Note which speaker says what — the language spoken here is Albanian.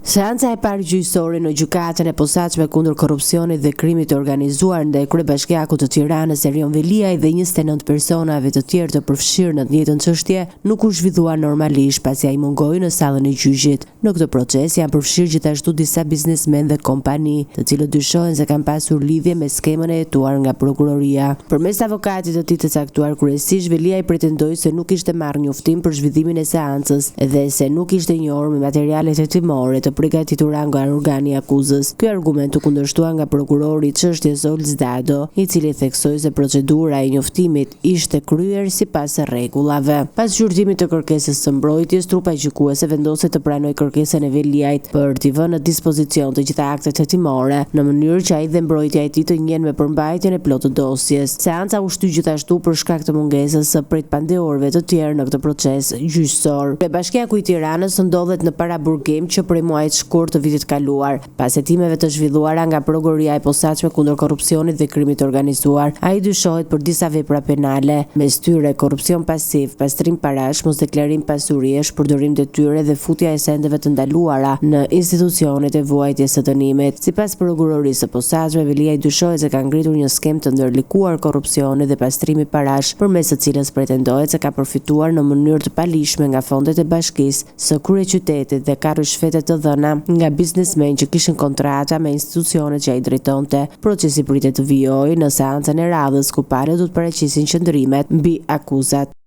Speaker 1: Seanca e parë gjyqësore në Gjykatën e Posaçme kundër Korrupsionit dhe Krimit të Organizuar ndaj kryebashkiakut të Tiranës Erion Veliaj dhe 29 personave të tjerë të përfshirë në të njëjtën çështje nuk u zhvillua normalisht pasi ai mungoi në sallën e gjyqit. Në këtë proces janë përfshirë gjithashtu disa biznesmenë dhe kompani, të cilët dyshohen se kanë pasur lidhje me skemën e hetuar nga prokuroria. Përmes avokatit të tij të caktuar kryesisht, Veliaj pretendoi se nuk kishte marrë njoftim për zhvillimin e seancës dhe se nuk ishte njohur me materialet hetimore të pregatitura nga organi i akuzës. Ky argument u kundërshtua nga prokurori i çështjes Ols Dado, i cili theksoi se procedura e njoftimit ishte kryer sipas rregullave. Pas shqyrtimit të kërkesës së mbrojtjes, trupa gjykuese vendosi të pranojë kërkesën e Veliajt për t'i vënë në dispozicion të gjitha aktet hetimore, në mënyrë që ai dhe mbrojtja e tij të njihen me përmbajtjen e plotë të dosjes. Seanca u shty gjithashtu për shkak të mungesës së prej të pandehurve të tjerë në këtë proces gjyqësor. Kryebashkiaku i Tiranës ndodhet në paraburgim që prej muajit shkurt të vitit të kaluar. Pas hetimeve të zhvilluara nga Prokuroria e Posaçme kundër Korrupsionit dhe Krimit të Organizuar, ai dyshohet për disa vepra penale, mes tyre, korrupsion pasiv, pastrim parash, mosdeklarim pasurie, shpërdorim detyre dhe futja e sendeve të ndaluara në institucionet e vuajtjes së dënimit. Sipas Prokurorisë së Posaçme, Veliaj dyshohet se ka ngritur një skemë të ndërlikuar korrupsioni dhe pastrimi parash, përmes së cilës pretendohet se ka përfituar në mënyrë të paligjshme nga fondet e bashkisë, së kryeqytetit dhe ka ryshfete të dhëna nga biznesmenë që kishin kontrata me institucionet që ai drejtonte. Procesi pritet të vijojë në seancën e radhës ku palët do të paraqesin qëndrimet mbi akuzat.